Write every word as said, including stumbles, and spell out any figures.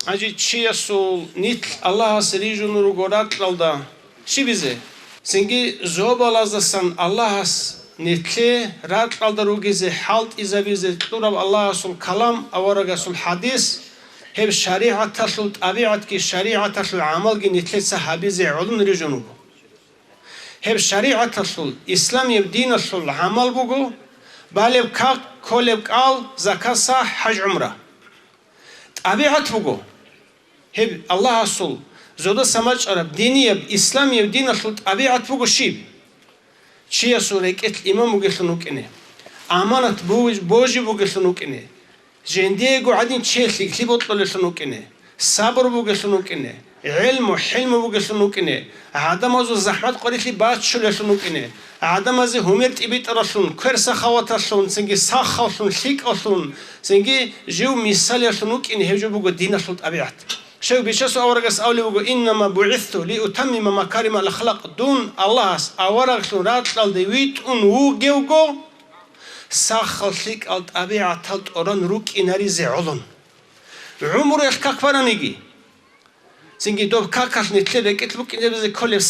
Гьанже чиясул нилъ Аллагьас рижун руго ракьалда щибизе? Цинги зобалаздасан Аллагьас нилъе ракьалда ругезе хӀалтӀизабизе кьураб Аллагьасул калам, аварагасул хӀадис, гьеб шаригӀаталъул тӀабигӀатги шаригӀаталъул гӀамалги нилъеца гьабизе гӀолун рижун руго. Гьеб шаригӀаталъул, исламияб диналъул гӀамал буго: балеб как, кколеб кӀал, закат, сахӀ, хӀаж-гӀумра. ТӀабигӀат буго. Гьеб Аллагьасул зодаса бачӀараб динияб, исламияб диналъул тӀабигӀат буго щиб? Чиясул рекӀелъ иман бугелъун вукӀине, аманат бу-, божи бугелъун вукӀине, жиндиего гӀадин чияс лъикӀлъи бокьулелъун вукӀине, сабру бугелъун вукӀине, гӀелму, хӀилму бугелъун вукӀине, гӀадамазул захӀмат-къварилъи баччулелъун вукӀине, гӀадамазе гьумер тӀибитӀаралъун, квер-сахаваталъун, цинги сахавлъун, лъикӀавлъун, цинги жив мисалиялъун вукӀине, гьеб жо буго диналъул тӀабигӀат. Щай, Бичасул аварагас абулеб буго: «Иннама бугӀисту лиутаммима макаримал ахлакъ», дун Аллагьас авараглъун ракьалде витӀун вугевго, сахал лъикӀал тӀабигӀатал тӀоран рукӀинаризе гӀолон. ГӀумруялъ как бараниги, цинги доб какалъ нилъер рекӀелъ букӀинабизе кколеб